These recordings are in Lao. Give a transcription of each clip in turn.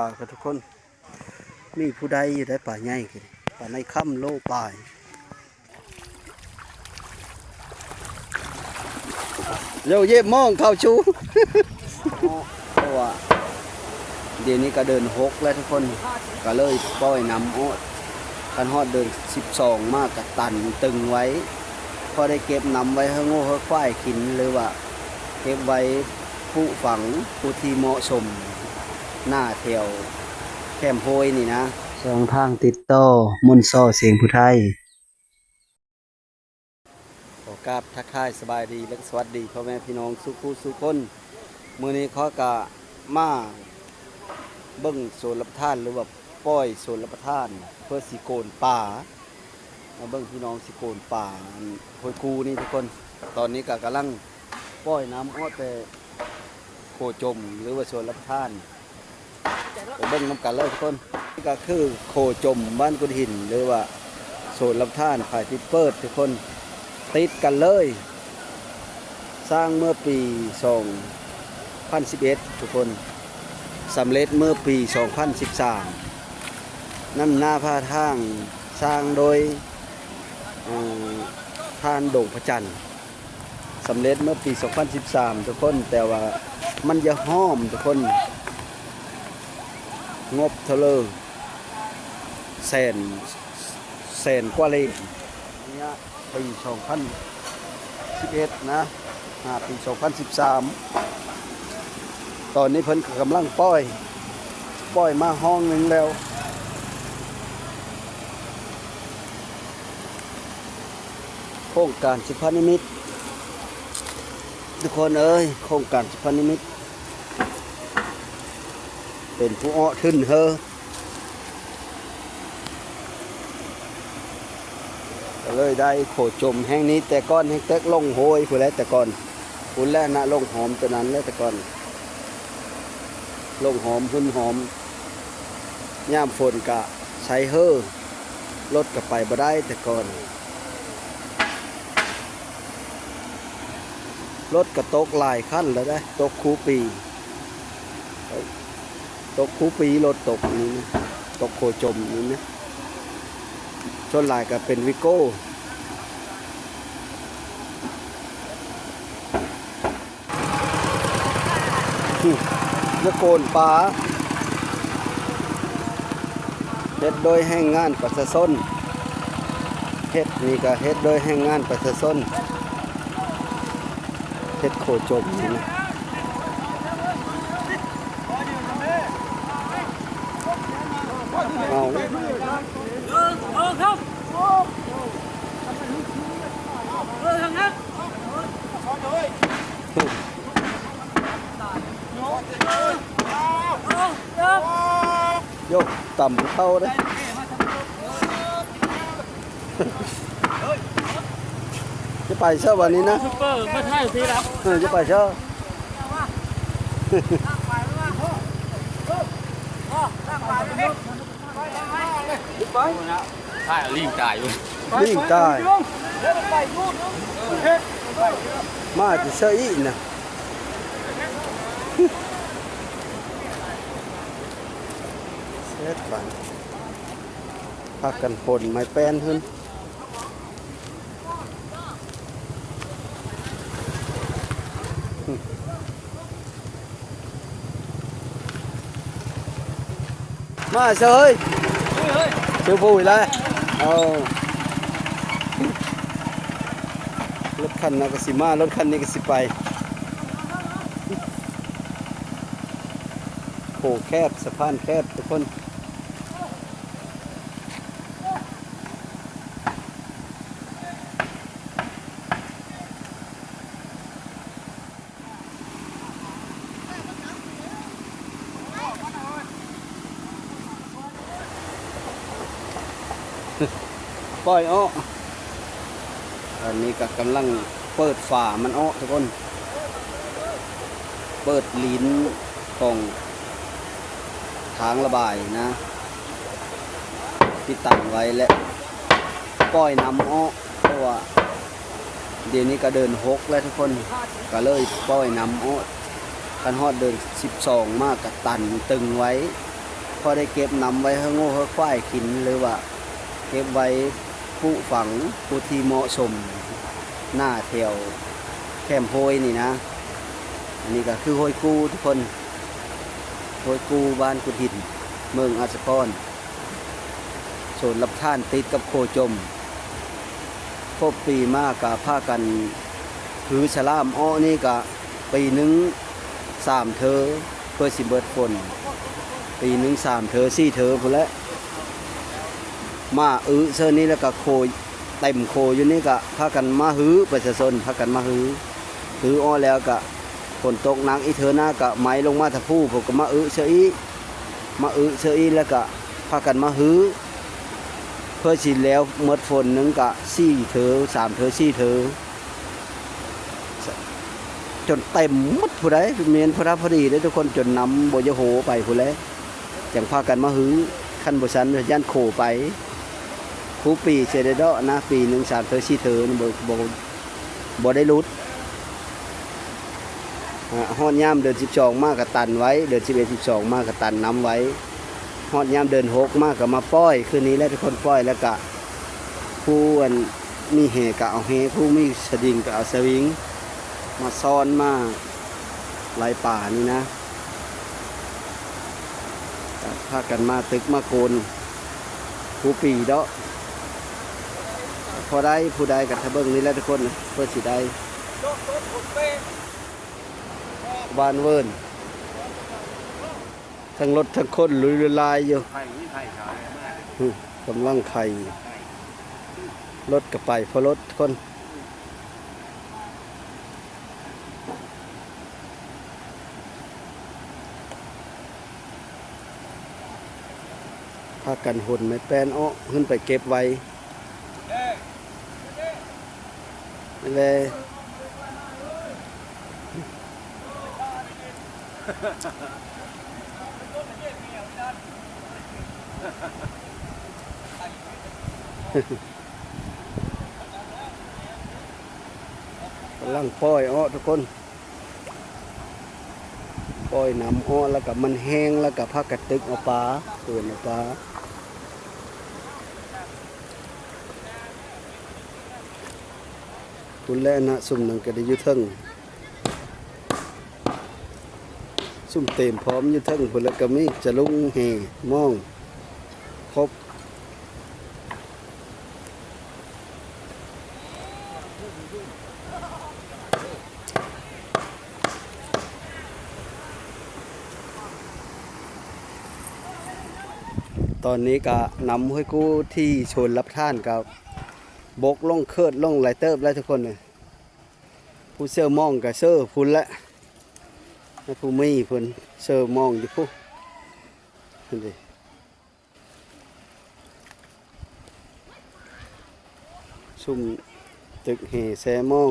ປາກັນທຸກຄົນ ມີຜູ້ໃດຢູ່ໄດ້ປາໃຫຍ່ ປາໃນຄຳໂລປາຍ. ໂຢເຢັບມອງເຂົ້າຊູ ເພາະວ່າດຽວນີ້ກໍເດືອນຫົກແລ້ວທຸກຄົນ ກໍເລີຍປ່ອຍນ້ຳອອກ ຄັນຮອດເດືອນສິບສອງມາກໍຕັນຕຶງໄວ້ ພໍໄດ້ເກັບນ້ຳໄວ້ໃຫ້ງົວໃຫ້ຄວາຍກິນ ຫຼືວ່າເກັບໄວ້ປູກຝັງຜູ້ທີ່ເໝາະສົມ ໜ້າແຖວແຄມໂຮຍນີ້ນະ. ຊ່ອງທາງຕິດຕໍ່ ມົນຊໍ ສຽງຜູ້ໄທ. ຂໍກາບທັກທາຍສະບາຍດີ ແລະ ສະຫວັດດີພໍ່ແມ່ພີ່ນ້ອງສູ່ຜູ້ສູ່ຄົນ. ມື້ນີ້ຂ້ອຍກະມາເບິ່ງໂຊນລະປະທານ ຫຼືວ່າປ່ອຍໂຊນລະປະທານ ເພື່ອຊິໂກນປາ ມາເບິ່ງພີ່ນ້ອງຊິໂກນປາຫ້ວຍກູນີ້ທຸກຄົນ. ຕອນນີ້ກະກຳລັງປ່ອຍນ້ຳອອກແຕ່ໂຄຈົມ ຫຼືວ່າໂຊນລະປະທານ. ໄປເບິ່ງນຳກັນເລີຍທຸກຄົນ. ນີ້ກໍຄືໂຄຈົມບ້ານກຸດຫີນ ຫຼືວ່າໂຊນລຳທານ ຝາຍຕິດເປີດທຸກຄົນ ຕິດກັນເລີຍ. ສ້າງເມື່ອປີສອງພັນສິບເອັດທຸກຄົນ ສຳເລັດເມື່ອປີສອງພັນສິບສາມ. ນຳໜ້າພາທາງສ້າງໂດຍ ເອີ ທ່ານດົງພະຈັນ. ສຳເລັດເມື່ອປີສອງພັນສິບສາມທຸກຄົນ ແຕ່ວ່າມັນຢາກຫອມທຸກຄົນ ງົບເທົ່າເລີ ແສນ ແສນກວ່າເຫຼັ້ມ ໄລຍະປີສອງພັນສິບເອັດນະ ຫາປີສອງພັນສິບສາມ. ຕອນນີ້ເພິ່ນກໍກຳລັງປ່ອຍ ປ່ອຍມາຫ້ອງໜຶ່ງແລ້ວ. ໂຄງການສຸພະນິມິດ ທຸກຄົນເອີຍ ໂຄງການສຸພະນິມິດ ເປັນຜູ້ເອາະທຶນເຮີ ກໍເລີຍໄດ້ໂຄຈົມແຫ່ງນີ້. ແຕ່ກ່ອນແຫ່ງແຕ່ລົງໂຮຍພຸ້ນແຫຼະ ແຕ່ກ່ອນພຸ້ນແຫຼະນະ ລົງຫອມຕົວນັ້ນແຫຼະ ແຕ່ກ່ອນລົງຫອມ ຫຶ້ນຫອມ. ຍາມຝົນກະໃສ່ເຮີ ລົດກະໄປບໍ່ໄດ້ແຕ່ກ່ອນ ລົດກະຕົກຫຼາຍຄັນແລ້ວເດ້ ຕົກຄູ່ປີ ຕົກຄູ່ປີ ລົດຕົກນີ້ນະ ຕົກໂຄຈົມນີ້ນະ ສ່ວນຫຼາຍກະເປັນວີໂກ້. ມາໂກນປາ ເຮັດໂດຍແຮງງານປະຊາຊົນ ເຮັດນີ້ກະເຮັດໂດຍແຮງງານປະຊາຊົນ ເຮັດໂຄຈົມນີ້ນະ ເອົາ. ໂຍ ຕຳເຂົ້າເດ້ ຈະໄປເຊີບາດນີ້ນະ ຊຸບເປີມາຖ່າຍພີ້ລະ ເອີ ຈະໄປເຊີ. ຕາຍ ລີງຕາຍຢູ່ ລີງຕາຍ ມາແຕ່ເຊີອີກນະ ເຊັດບາດ ພາກັນຂົນໄມ້ແປ້ນຂຶ້ນ. ມາເຊີຍ ເຊີຍຜູ້ອີກແລ້ວ ເອົາ ລົດຄັນນັ້ນກໍຊິມາ ລົດຄັນນີ້ກໍຊິໄປ ໂຂງແຄບ ສະພານແຄບທຸກຄົນ. ປ່ອຍອອກ ຕອນນີ້ກໍກຳລັງເປີດຝາມັນອອກທຸກຄົນ ເປີດລີນຂອງທາງລະບາຍນະ ທີ່ຕັນໄວ້ ແລະ ປ່ອຍນ້ຳອອກ ເພາະວ່າ ດຽວນີ້ກໍເດືອນຫົກແລ້ວທຸກຄົນ ກໍເລີຍປ່ອຍນ້ຳອອກ ຄັນຮອດເດືອນສິບສອງມາກໍຕັນຕຶງໄວ້ ພໍໄດ້ເກັບນຳໄວ້ໃຫ້ງົວໃຫ້ຄວາຍກິນ ຫຼືວ່າເກັບໄວ້ປູກຝັງຜູ້ທີ່ເໝາະສົມ ໜ້າແຖວແຄມໂພຍນີ້ນະ. ອັນນີ້ກໍຄືໂພຍກູທຸກຄົນ ໂພຍກູ ບ້ານກຸດຫີນ ເມືອງອາດສະພອນ ໂຊນລຳທານຕິດກັບໂຄຈົມ. ຄົບປີມາກະພາກັນຮື້ສະຫຼາມເອາະນີ້ກະ ປີໜຶ່ງສາມເທີ ເພື່ອຊິເບິດຝົນ ປີໜຶ່ງສາມເທີສີ່ເທີພຸ້ນແຫຼະ. ມາອຶເຊິ່ນີ້ແລ້ວກະໂຄເຕັມໂຄຢູ່ນີ້ກະພາກັນມາຮື້ ປະຊາຊົນພາກັນມາຮື້ ຮື້ອອກແລ້ວກະຝົນຕົກໜັກອີກເທີໜ້າກະໄໝລົງມາທາງພູ້ ເພິ່ນກະມາອຶເທື່ອອີກ ມາອຶເທື່ອອີກແລ້ວກະພາກັນມາຮື້ ເພື່ອຊິແລ້ວໝົດຝົນໜຶ່ງກະສີ່ເທີ ສາມເທີສີ່ເທີ ຈົນເຕັມໝົດຜູ້ໃດ ແມ່ນພໍດີເດ້ທຸກຄົນ ຈົນນ້ຳບໍ່ຢາກໂຫໄປພຸ້ນແຫຼະ ຈັ່ງພາກັນມາຮື້. ຄັນບໍ່ຊັ້ນຢ້ານໂຄໄປ ຄູ່ປີຊິໄດ້ເດາະນະ ປີໜຶ່ງສາມເທີສີ່ເທີ ບໍ່ ບໍ່ ບໍ່ໄດ້ຫຼຸດ. ອາ ຮອດຍາມເດືອນສິບສອງມາກໍຕັນໄວ້ ເດືອນສິບເອັດ ສິບສອງມາກໍຕັນນ້ຳໄວ້ ຮອດຍາມເດືອນຫົກມາກໍມາປ່ອຍຄືນີ້ແຫຼະທຸກຄົນ ປ່ອຍແລ້ວກະ ຜູ້ອັນມີແຫກໍເອົາແຫ ຜູ້ມີສະວິງກໍເອົາສະວິງ ມາຊ້ອນມາໄລ່ປານີ້ນະ ກໍພາກັນມາຕຶກມາໂກນຄູ່ປີເດາະ ພໍໄດ້ຜູ້ໃດກໍຖ້າເບິ່ງນີ້ແຫຼະທຸກຄົນ ເພື່ອຊິໄດ້ບ້ານເວີນ ທັງລົດທັງຄົນລຸຍລາຍຢູ່ ກຳລັງໄຖ ລົດກໍໄປພໍລົດຄົນ ພາກັນຫົນໄມ້ແປ້ນເອາະຂຶ້ນໄປເກັບໄວ້ ແລະ ກຳລັງປ່ອຍເອາະທຸກຄົນ ປ່ອຍນ້ຳເອາະ ແລ້ວກໍມັນແຫ້ງ ແລ້ວກໍພາກັນຕຶກເອົາປາ ໂກນເອົາປາ ພຸ້ນແຫຼະນະ ຊຸມນັ້ນກໍໄດ້ຢູ່ເທິງ ຊຸມເຕັມພ້ອມຢູ່ເທິງພຸ້ນ ແລ້ວກໍມີຈະລຸງ ແຫ່ ມອງ ຄົບ ຕອນນີ້ກະນ້ຳຫ້ວຍກູທີ່ໂຊນລັບທ່ານກະບົກລົງເຄີດລົງຫຼາຍເຕີບແລ້ວທຸກຄົນເອີຍ ຜູ້ເຊີມອງກະເຊີພຸ້ນແຫຼະ ໃຫ້ຜູ້ມີເພິ່ນເຊີມອງຢູ່ພຸ້ນ ຫັ້ນເດ. ຊຸມຕຶກແຫ່ແຊມອງ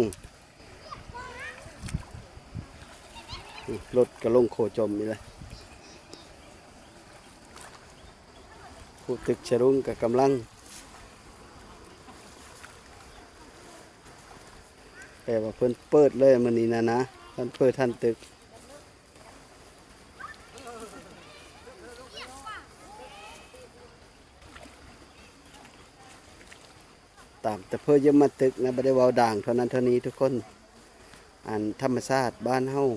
ລົດກະລົງໂຄຈົມອີກແລ້ວ ຜູ້ຕຶກສະດຸ້ງກະກຳລັງ ແຕ່ວ່າເພິ່ນເປີດເລີຍມື້ນີ້ນະນະ ເພິ່ນເປີດທັນຕຶກ. ຕາມແຕ່ເພິ່ນຢາກມາຕຶກນະ ບໍ່ໄດ້ເວົ້າດ່າງເທົ່ານັ້ນເທົ່ານີ້ທຸກຄົນ ອັນທຳມະຊາດບ້ານເຮົາ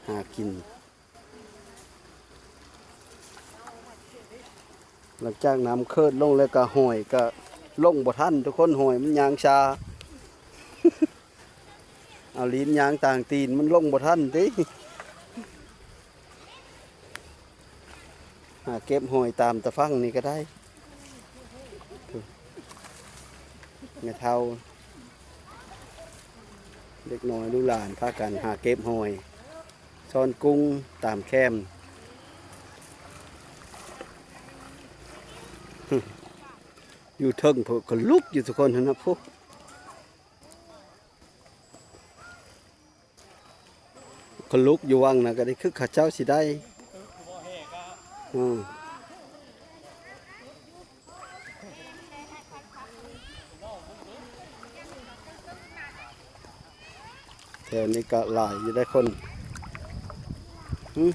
ຫາກິນ ຫຼັງຈາກນ້ຳເຄີດລົງແລ້ວກະຫອຍກະລົງບໍ່ທັນທຸກຄົນ ຫອຍມັນຍ່າງຊ້າ ເອົາຕີນຍ່າງຕາງຕີນມັນລົງບໍ່ທັນຕິ. ຫາເກັບຫອຍຕາມຕາຝັ່ງນີ້ກໍໄດ້ ແມ່ເຖົ້າ ເດັກນ້ອຍລູກຫຼານພາກັນຫາເກັບຫອຍ ຊ້ອນກຸ້ງຕາມແຄມ ຢູ່ເທິງພຸ້ນກໍລຸກຢູ່ທຸກຄົນຫັ້ນນະ ພຸ້ນ. ຄັນລຸກຢູ່ວັງນະກໍໄດ້ຄືເຂົາເຈົ້າຊິໄດ້ ອືມ ແຖວນີ້ກໍຫຼາຍຢູ່ໄດ໋ຄົນ ຫື ອືມ.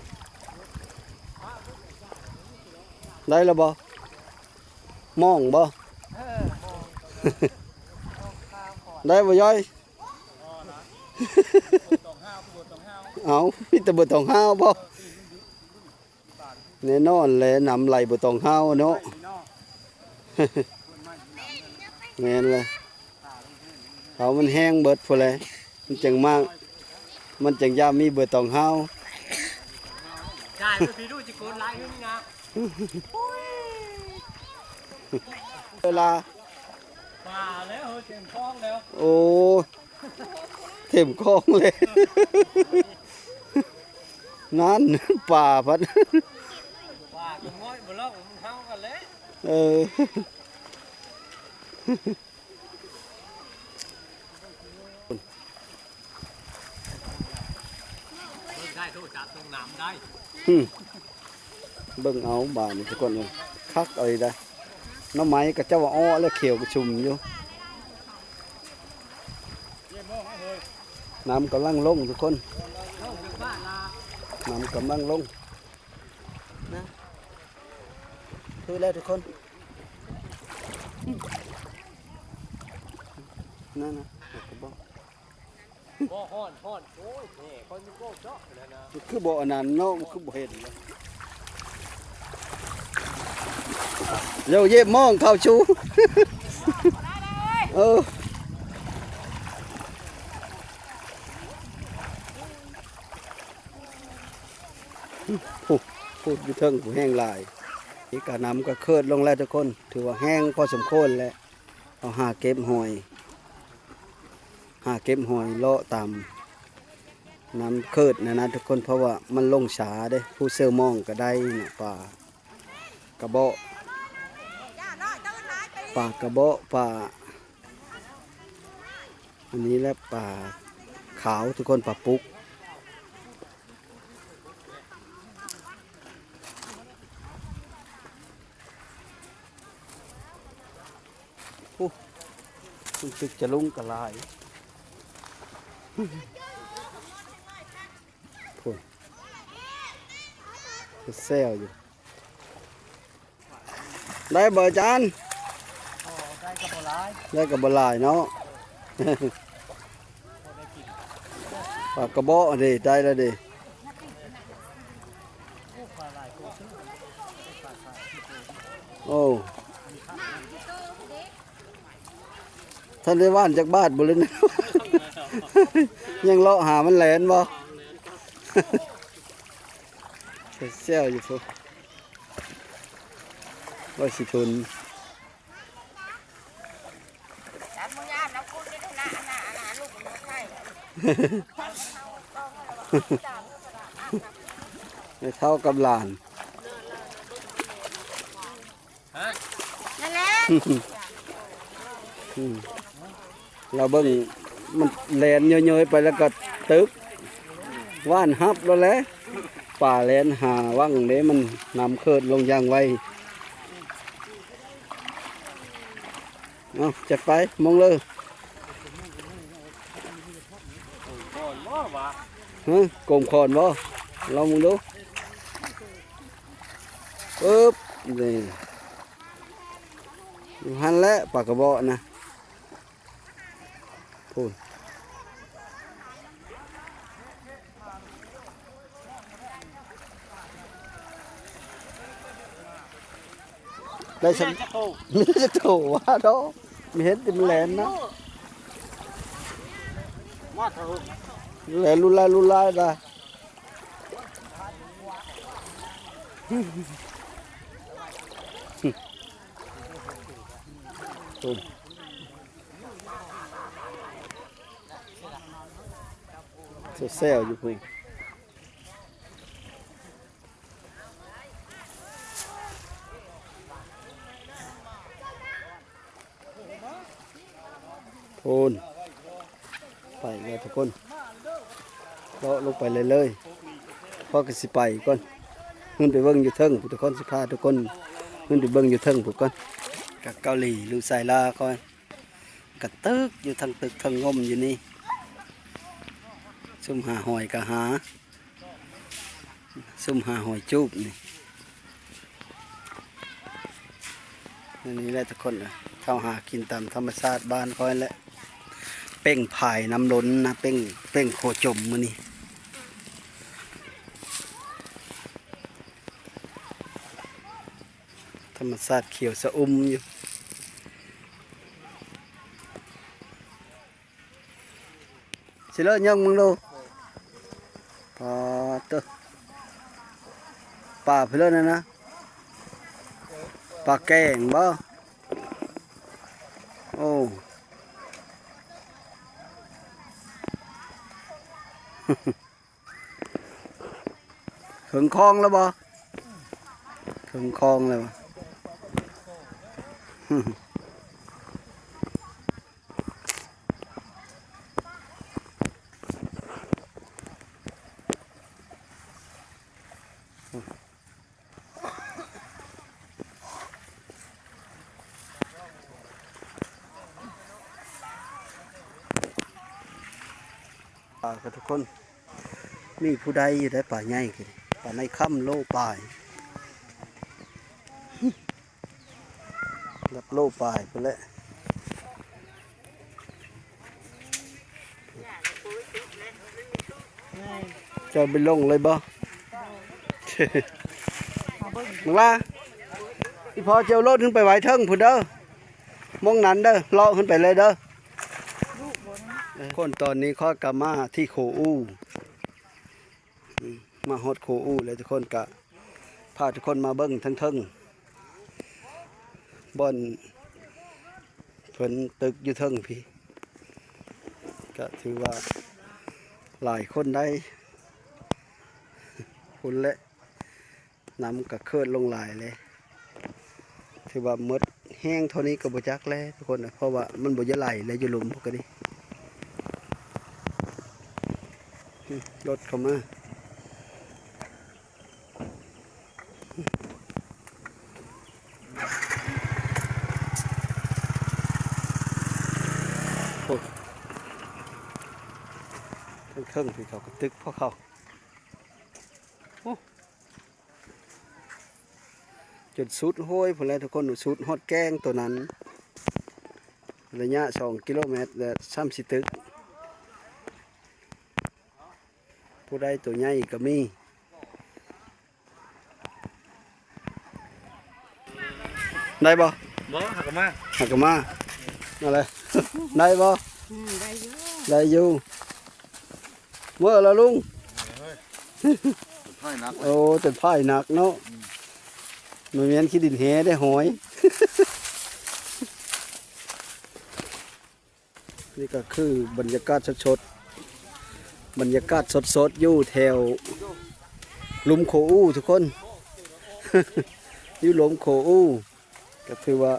ໄດ້ແລ້ວບໍ່? ມອງບໍ່? ໄດ້ບໍ່ຍ້ອຍ? ເອົາ ມີແຕ່ເບີຕອງຫ້າວບໍ່? ແນ່ນອນແຫຼະ ນ້ຳໄຫຼເບີຕອງຫ້າວເນາະ. ແມ່ນແຫຼະ ເຂົາມັນແຫ້ງເບີດພຸ້ນແຫຼະ ມັນຈັ່ງມາ ມັນຈັ່ງຢາມມີເບີຕອງຫ້າວ. ຈ່າຍໄປ ພີ່ດູ ຊິໂກນຫຼາຍຂຶ້ນນະ. ເວລາ ປາແລ້ວ ເອີ ເຕັມຄອງແລ້ວ. ໂອ້ ເຕັມຄອງແລ້ວ ນັ້ນ ປາພັດ ປາກໍງ້ອຍບໍ່ລອກ ມັນເຫົ່າກັນແຫຼະ. ເອີ ເບິ່ງໄດ້ ໂທຈັບຕົງນ້ຳໄດ້. ຫື ເບິ່ງເອົາບາດນີ້ທຸກຄົນເອີຍ ຄັກເອົາອີກໄດ໋. ໜໍ່ໄມ້ກໍເຈົ້າວ່າເອາະແລ້ວ ຂຽວກະຊຸ່ມຢູ່. ນ້ຳກຳລັງລົງທຸກຄົນ ນ້ຳກຳລັງລົງນະ. ຄືແລ້ວທຸກຄົນ ນັ້ນນະ ກະບອກ ບໍ່ ຮ້ອນ ຮ້ອນ. ໂອ້ຍ ແມ່ ຂ້ອຍມີໂກເຈາະນັ້ນນະ ມັນຄືບໍ່ອັນນັ້ນເນາະ ມັນຄືບໍ່ເຫັນເນາະ. ເຈົ້າເຢັບມອງເຂົ້າຊູ ເອີ ໂອ້ ພຸ້ນຢູ່ເທິງ ຜູ້ແຮງຫຼາຍ. ນີ້ກະນ້ຳກະເຄີດລົງແລ້ວທຸກຄົນ ຖືວ່າແຮງພໍສົມຄວນແຫຼະ. ເຮົາຫາເກັບຫອຍ ຫາເກັບຫອຍເລາະຕາມນ້ຳເຄີດນັ້ນນະທຸກຄົນ ເພາະວ່າມັນລົງຊ້າເດ້. ຜູ້ເຊີມອງກະໄດ້ນະ ປາກະເບາະ ປາກະເບາະ ປາ ອັນນີ້ແຫຼະ ປາຂາວທຸກຄົນ ປາປຸກ. ໂອ້ ຮູ້ສຶກຈະລົງກະຫຼາຍ ພຸ້ນ ແຊວຢູ່. ໄດ້ບໍ່ອາຈານ? ໄດ້ກະບໍ່ຫຼາຍ ໄດ້ກະບໍ່ຫຼາຍເນາະ. ປາກະເບາະເດ້ ໄດ້ແລ້ວເດ້. ໂອ້ ທັນໄດ້ຫວ່ານຈັກບາດບໍ່ເລີຍ ຍັງເລາະຫາມັນແລ່ນບໍ່? ແຊວຢູ່ພຸ້ນ ວ່າຊິທົນ. ແມ່ເຖົ້າກັບຫຼານ ຫັ້ນແຫຼະ ອືມ ລາວເບິ່ງ ມັນແລ່ນເຍີຍໆໄປ ແລ້ວກໍຕຶກ ຫວ່ານຮັບແລ້ວແຫຼະ. ປາແລ່ນຫາວັງເດ້ ມັນນ້ຳເຄີດລົງຢ່າງໄວ. ເອົາ ຈັດໄປ ມອງເລີຍ. ຮຶ ກົມຂອນບໍ່? ລອງເບິ່ງດູ. ປຶບ ນີ້ ຢູ່ຫັ້ນແຫຼະ ປາກະເບາະນະ. ພຸ້ນ ໄດ້ສຳ ມີແຕ່ໂຕ ມີແຕ່ໂຕວ່າເນາະ ມີເຫັນແຕ່ມັນແລ່ນນະ ມາເຖົ້າ ແລ່ນລຸນລາຍລຸນລາຍນະ. ແຊວໆຢູ່ພຸ້ນ ພຸ້ນ ໄປແລ້ວທຸກຄົນ ເລາະລົງໄປເລື້ອຍໆ ເພາະກະຊິໄປກ່ອນ ຂຶ້ນໄປເບິ່ງຢູ່ເທິງພຸ້ນ ທຸກຄົນ ຊິພາທຸກຄົນຂຶ້ນໄປເບິ່ງຢູ່ເທິງພຸ້ນກ່ອນ. ກະເກົາຫຼີ ລູກຊາຍລາຂ້ອຍ ກະຕຶກຢູ່ເທິງຕຶກເທິງຮົ່ມຢູ່ນີ້ ຊຸມຫາຫອຍກະຫາ ຊຸມຫາຫອຍຈູບນີ້. ອັນນີ້ແຫຼະທຸກຄົນ ເຮົາຫາກິນຕາມທຳມະຊາດບ້ານຂ້ອຍແຫຼະ. ເປັ່ງພາຍນ້ຳລົ້ນນະ ເປັ່ງ ເປັ່ງໂຄຈົມມື້ນີ້. ທຳມະຊາດຂຽວຊະອຸ່ມຢູ່. ຊິເລີຍຍົກມຶງດູ. ປາເຕີ ປາເພິ່ນເອີ້ນຫຍັງນະ? ປາແກງບໍ? ໂອ້ ເຖິງຄອງແລ້ວບໍ? ເຖິງຄອງແລ້ວ. ປາກັນທຸກຄົນ ມີຜູ້ໄດ້ຢູ່ໄດ໋ ປາໃຫຍ່ກະດີ ປາໃນຄຳໂລປາຍ ຫຼັກໂລປາຍພຸ້ນແຫຼະ. ເຈົ້າໄປລົງເລີຍບໍ່? ບັກຫຼ້າ ອີ່ພໍ່ເຈົ້າໂລດຂຶ້ນໄປໄວ້ເທິງພຸ້ນເດີ ໝ່ອງນັ້ນເດີ ເລາະຂຶ້ນໄປເລີຍເດີ. ຄົນຕອນນີ້ຂ້ອຍກະມາທີ່ໂຄອູ ອືມ ມາຮອດໂຄອູແລ້ວ ທຸກຄົນກະພາທຸກຄົນມາເບິ່ງເທິງໆ ບ່ອນເພິ່ນຕຶກຢູ່ເທິງພີ້ ກະຖືວ່າຫຼາຍຄົນໄດ໋ ພຸ້ນແຫຼະ. ນ້ຳກະເຄີດລົງຫຼາຍເລີຍ ຖືວ່າໝົດແຮງເທົ່ານີ້ກະບໍ່ຈັກແລ້ວທຸກຄົນ ເພາະວ່າມັນບໍ່ຢາກໄຫຼແລ້ວ ຢູ່ລຸ່ມພຸ້ນກະດີ. ອືມ ລົດເຂົ້າມາ ໂອ້ ເທິງໆ ພີ້ເຂົາກະຕຶກພວກເຂົາ ໂອ້ ຈົນສຸດໂຫ້ຍພຸ້ນແຫຼະທຸກຄົນ ສຸດຮອດແກ້ງໂຕນັ້ນ ໄລຍະສອງກິໂລແມັດ ແລະ ຊ້ຳຊິຕຶກ ຜູ້ໃດໂຕໃຫຍ່ກະມີ ໄດ້ບໍ່? ບໍ່ ຫາກະມາ ຫາກະມາ ນັ້ນແຫຼະ ໄດ້ບໍ່? ອືມ ໄດ້ຢູ່ ໄດ້ຢູ່. ເມີ້ລະລຸງ ເອີຍ ເປັນພາຍໜັກ ໂອ້ ເປັນພາຍໜັກເນາະ ອືມ ມັນແມ່ນຂີ້ດິນແຮ່ໄດ໋ ຫອຍ. ນີ້ກະຄືບັນຍາກາດສົດໆ ບັນຍາກາດສົດໆ ຢູ່ແຖວລຸ່ມໂຄອູທຸກຄົນ ຢູ່ລຸ່ມໂຄອູ ກະຖືວ່າ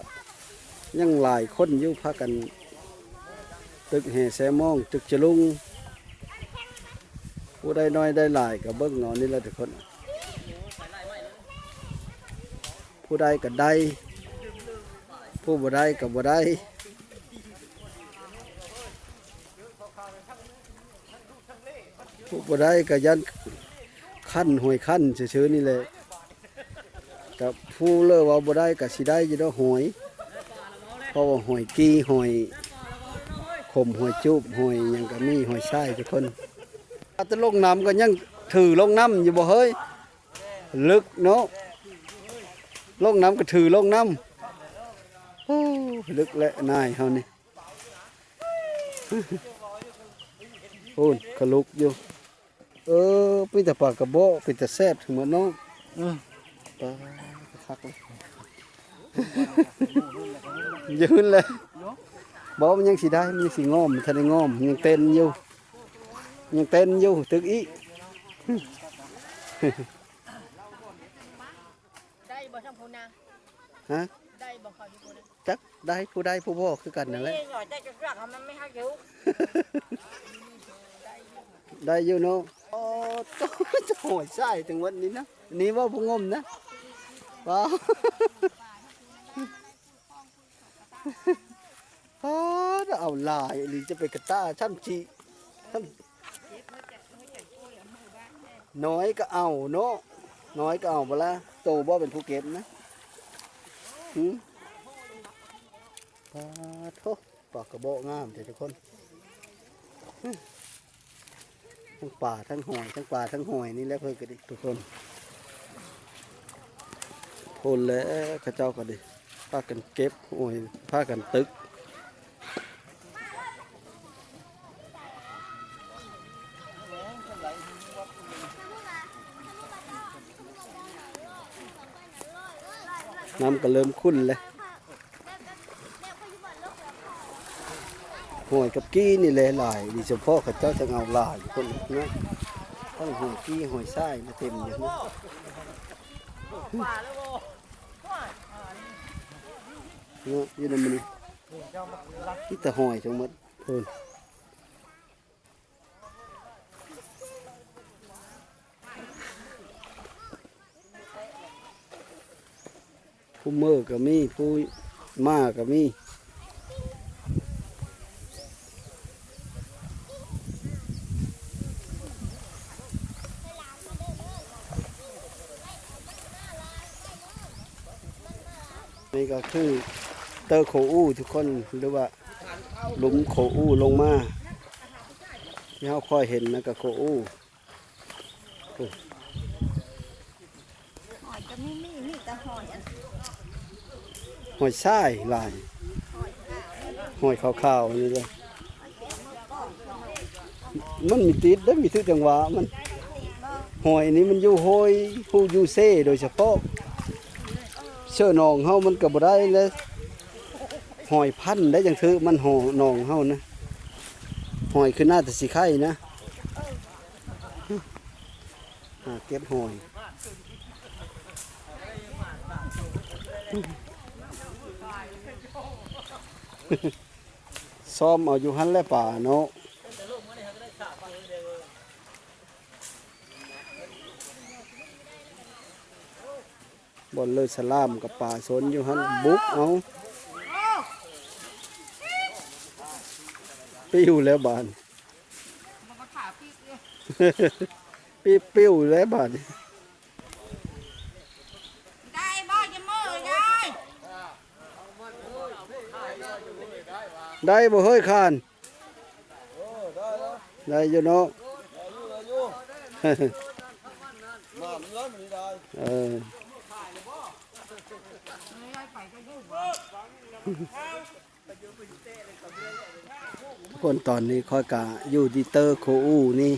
ຍັງຫຼາຍຄົນຢູ່ ພາກັນຕຶກແຮ່ແຊມອງ ຕຶກຈະລຸງ ຜູ້ໄດ້ໜ້ອຍໄດ້ຫຼາຍກະເບິ່ງເອົານີ້ແຫຼະທຸກຄົນ ຜູ້ໄດ້ກະໄດ້ ຜູ້ບໍ່ໄດ້ກະບໍ່ໄດ້. ຜູ້ບໍ່ໄດ້ກະຢ້ານຄັນ ຫອຍຄັນຊື່ໆ ນີ້ແຫຼະ ກະຜູ້ເລີວ່າບໍ່ໄດ້ກະຊິໄດ້ຢູ່ດອກຫອຍ ເພາະວ່າຫອຍກີ່ ຫອຍຂົມ ຫອຍຈູບ ຫອຍຫຍັງກະມີ ຫອຍຊາຍທຸກຄົນ. ແຕ່ລົງນ້ຳກະຍັງຖືລົງນ້ຳຢູ່ບໍ່ເຮີ້ຍ ເລິກເນາະ ລົງນ້ຳກະຖືລົງນ້ຳ ໂອ້ ເລິກແຫຼະນາຍເຮົານີ້. ໂອ້ຍ ຂະລຸກຢູ່ ເອີ ມີແຕ່ປາກະບອກ ເປັນຕາແຊບເຖິງໝົດເນາະ ເອີ ປາ ຄັກເລີຍ ຢືນແຫຼະ ບໍ່ ມັນຍັງຊິໄດ້ ມັນຍັງຊິງອມ ມັນທັນໄດ້ງອມ ຍັງເຕັ້ນຢູ່ ຍັງເຕັ້ນຢູ່ ຕຶກອີກ. ໄດ້ບໍ່ ທັງຜູ້ນາ ຮະ ໄດ້ບໍ່ເຂົາຢູ່ພຸ້ນນະ ຈັກໄດ້ຜູ້ໃດຜູ້ບໍ່ຄືກັນນັ້ນແຫຼະ ນີ້ໜ້ອຍໃຈຈະເລືອກເອົາ ມັນໄມ່ຮັກຢູ່ ໄດ້ຢູ່ເນາະ ໂອ້ ໂຕ ໂຕ ໂອ້ຍ ຊາຍ ທັງໝົດນີ້ນະ ນີ້ວ່າຜູ້ງົມນະ ວ້າວ ປ້າດ ເອົາຫຼາຍອີ່ຫຼີ ຈະໄປກະຕ້າຊ້ຳຈິ ນ້ອຍກະເອົາເນາະ ນ້ອຍກະເອົາບໍ່ລະ ໂຕບໍ່ເປັນຜູ້ເກັບນະ ຫື? ປາໂທ້ ປາກະເບາະງາມແທ້ທຸກຄົນ. ທັງປາທັງຫອຍ ທັງປາທັງຫອຍນີ້ແຫຼະເພິ່ນກະດີທຸກຄົນ. ພຸ້ນແຫຼະ ເຂົາເຈົ້າກະດີ ພາກັນເກັບຫອຍ ພາກັນຕຶກ. ນ້ຳກະເລີ່ມຂຸ້ນແລ້ວ. ຫອຍກັບກີ້ນີ້ແຫຼະຫຼາຍ ໂດຍສະເພາະເຂົາເຈົ້າຈັ່ງເອົາຫຼາຍຄົນເນາະ. ທັງຫອຍກີ້ ຫອຍຊາຍ ເຕັມຢູ່ເນາະ ເນາະ ຢູ່ໃນມື້ນີ້ມີແຕ່ຫອຍທັງໝົດພຸ້ນ. ຜູ້ເມີກະມີ ຜູ້ມ້າກະມີ. ນີ້ກະຄືເຕີໂຄອູທຸກຄົນ ຫຼືວ່າ ຫຼຸມໂຄອູລົງມາ ທີ່ເຮົາຄ່ອຍເຫັນນັ້ນກະໂຄອູ. ໂອ້ ຫອຍກະມີ ມີ ມີແຕ່ຫອຍອັນ ຫອຍຊາຍຫຼາຍ ຫອຍຂາວໆ ນີ້ເດ້. ມັນມີຕິດເດ້ ມີຖືກຈັງຫວະມັນ. ຫອຍນີ້ມັນຢູ່ໂຮຍ ຢູ່ເຊໂດຍສະເພາະ ເຊໜອງເຮົາມັນກະບໍ່ໄດ້ແລະ. ຫອຍພັນໄດ້ຈັ່ງຖືກມັນ ໜອງເຮົານະ ຫອຍຄືໜ້າແຕ່ຊິໄຂ່ນະ. ຫາເກັບຫອຍ ຊ້ອມເອົາຢູ່ຫັ້ນແຫຼະປາເນາະ. ບ່ອນເລີສະຫຼາມກັບປາຊົນຢູ່ຫັ້ນ ບຸກເອົາ. ປິວແລ້ວບາດ ປີບປິວແລ້ວບາດນີ້. ໄດ້ບໍ່ ຢ່າເມີຍາຍ ໄດ້ບໍ່ເຮີ້ຍຄານ? ໄດ້ຢູ່ເນາະ ເອີ. ທຸກຄົນ ຕອນນີ້ຂ້ອຍກະຢູ່ທີ່ເຕີໂຄອູນີ້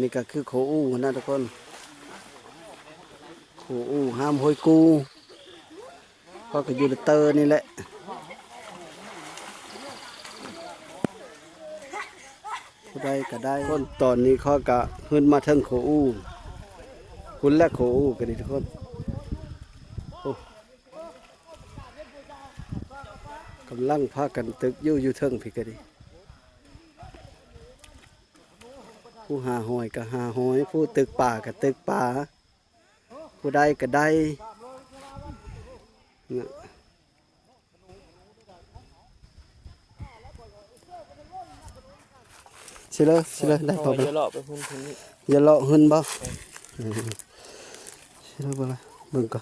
ນີ້ກະຄືໂຄອູຫັ້ນນະທຸກຄົນ ໂຄອູຫ້າມຫ້ວຍກູ ຂ້ອຍກະຢູ່ເຕີນີ້ແຫຼະ. ຜູ້ໃດກະໄດ້ ຄົນ ຕອນນີ້ຂ້ອຍກະຂຶ້ນມາເທິງໂຄອູ ພຸ້ນແຫຼະໂຄອູກະດີທຸກຄົນ ໂອ້. ກຳລັງພາກັນຕຶກຢູ່ ຢູ່ເທິງພີ້ກະດີ ຜູ້ຫາຫອຍກະຫາຫອຍ ຜູ້ຕຶກປາກະຕຶກປາ ຜູ້ໄດ້ກະໄດ້ນະ. ຊິເລີ ຊິເລີ ໄດ້ ເອົາໄປ ຢ່າເລາະໄປພຸ້ນ ພຸ້ນນີ້ ຢ່າເລາະຫຶ້ນບໍ່? ເອີ ຊິເລີ ເບິ່ງກ່ອ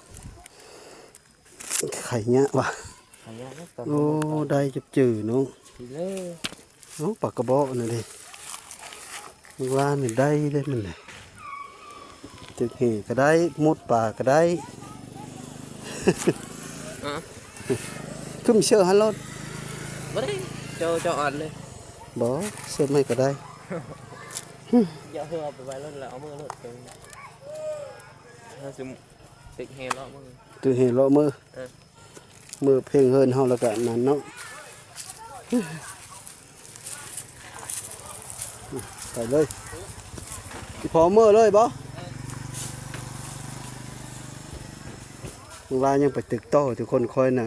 ນ ໄຂ່ຍະຫວາ ໄຂ່ຍະນະ ໂອ້ ໄດ້ຈັບຈື່ເນາະ ຊິເລີ. ເອົາ ປາກະເບາະນັ້ນເດ້ ມື້ວານນີ້ໄດ້ເດ້ມັນນະ ຕຶກແຫກະໄດ້ ມຸດປາກະໄດ້. ອະ ຄືມາເຊີຫັ້ນໂລດ ບໍ່ໄດ້ ເຈົ້າ ເຈົ້າອັດເລີຍ ບໍ່ ເຊີໃໝ່ກະໄດ້ ຢ່າເອົາໄປໄວ້ໂລດ ແລ້ວເອົາມືໂລດ ເຮົາຊິຕຶກແຫເລາະມື ຕຶກແຫເລາະມື ເອີ. ມື້ເພງເຮີນເຮົາລະກະນັ້ນເນາະ ໄປເລີຍ ຊິພໍເມືອເລີຍບໍ່? ວ່າຍັງໄປຕຶກຕໍ່ທຸກຄົນ ຂ້ອຍນະ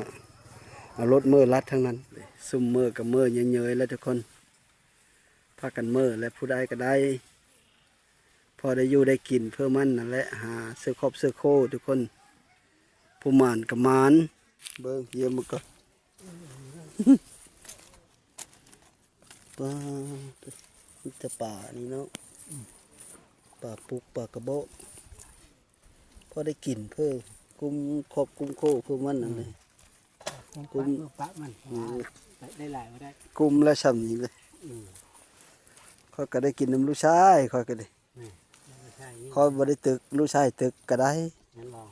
ເອົາລົດເມືອລັດທັງນັ້ນ ຊຸມເມືອກະເມືອເຍີຍໆ ແລ້ວທຸກຄົນ ພາກັນເມືອ ແລະ ຜູ້ໃດກະໄດ້ ພໍໄດ້ຢູ່ໄດ້ກິນເພື່ອມັນນັ້ນແຫຼະ ຫາເຊື້ອຄອບເຊື້ໂຄທຸກຄົນ ຜູ້ໝານກະໝານ ເບິ່ງ ຢ້ຽມເບິ່ງກ່ອນ ປາ ມີແຕ່ປານີ້ເນາະ ປາປຸກ ປາກະເບາະ ພໍໄດ້ກິນເພື່ອກຸ້ມຄອບກຸ້ມໂຄເພື່ອມັນນັ້ນແຫຼະ. ປະ ປະມັນ ອືມ ໄດ້ຫຼາຍບໍ່ໄດ້ ກຸມລະຊ່ຳນີ້ເລີຍ ອືມ ຂ້ອຍກໍໄດ້ກິນນຳລູກຊາຍ ຂ້ອຍກໍໄດ້ ແມ່ນ ລູກຊາຍນີ້ ຂ້ອຍບໍ່ໄດ້ຕຶກ ລູກຊາຍຕຶກກໍໄດ້ ແມ່ນບໍ່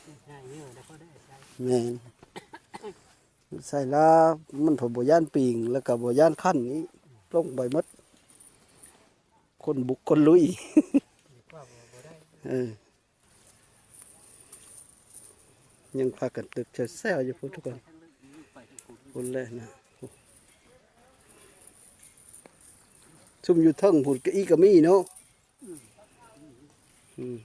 ລູກຊາຍນີ້ແລ້ວກໍໄດ້ໃຊ້ ແມ່ນ ລູກຊາຍລາວມັນບໍ່ຢ້ານປີງ ແລ້ວກໍບໍ່ຢ້ານຄັນອີກ ລົງໄປໝົດ ຄົນບຸກຄົນລຸຍ ດີກວ່າບໍ່ ບໍ່ໄດ້ ເອີ ຍັງພາກັນຕຶກແຊວໆຢູ່ພຸ້ນທຸກຄົນ ພຸ້ນແຫຼະນະ ຊຸມຢູ່ເທິງພຸ້ນກະອີກະມີເນາະ ອືມ ອືມ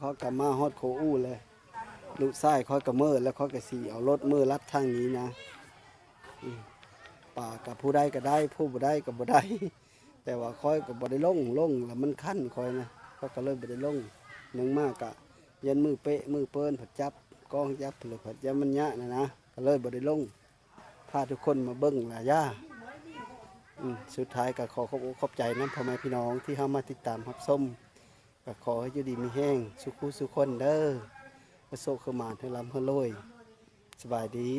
ຂ້ອຍກໍມາຮອດໂຄອູແລ້ວ ລູກຊາຍຂ້ອຍກໍເມີແລ້ວ ຂ້ອຍກໍຊິເອົາລົດເມີລັດທາງນີ້ນະ ອືມ ປາກັບຜູ້ໃດກໍໄດ້ ຜູ້ບໍ່ໄດ້ກໍບໍ່ໄດ້ ແຕ່ວ່າຂ້ອຍກໍບໍ່ໄດ້ລົງ ລົງແລ້ວມັນຄັນຂ້ອຍນະ ຂ້ອຍກໍເລີຍບໍ່ໄດ້ລົງ ໜຶ່ງມາກະຢ້ານມືເປະມືເປີນ ພັດຈັບກ້ອງຈັບ ແລ້ວພັດຢ້ານມັນຍະນະນະ ກໍເລີຍບໍ່ໄດ້ລົງ ພາທຸກຄົນມາເບິ່ງລະຢ່າ ອືມ ສຸດທ້າຍກໍຂໍຂອບອົກຂອບໃຈນຳພໍ່ແມ່ພີ່ນ້ອງທີ່ເຂົ້າມາຕິດຕາມຮັບຊົມ ກໍຂໍໃຫ້ຢູ່ດີມີແຮງສູ່ຄູ່ສູ່ຄົນເດີ ໃຫ້ໂຊກໃຫ້ໝານ ໃຫ້ລ່ຳໃຫ້ລວຍ ສະບາຍດີ.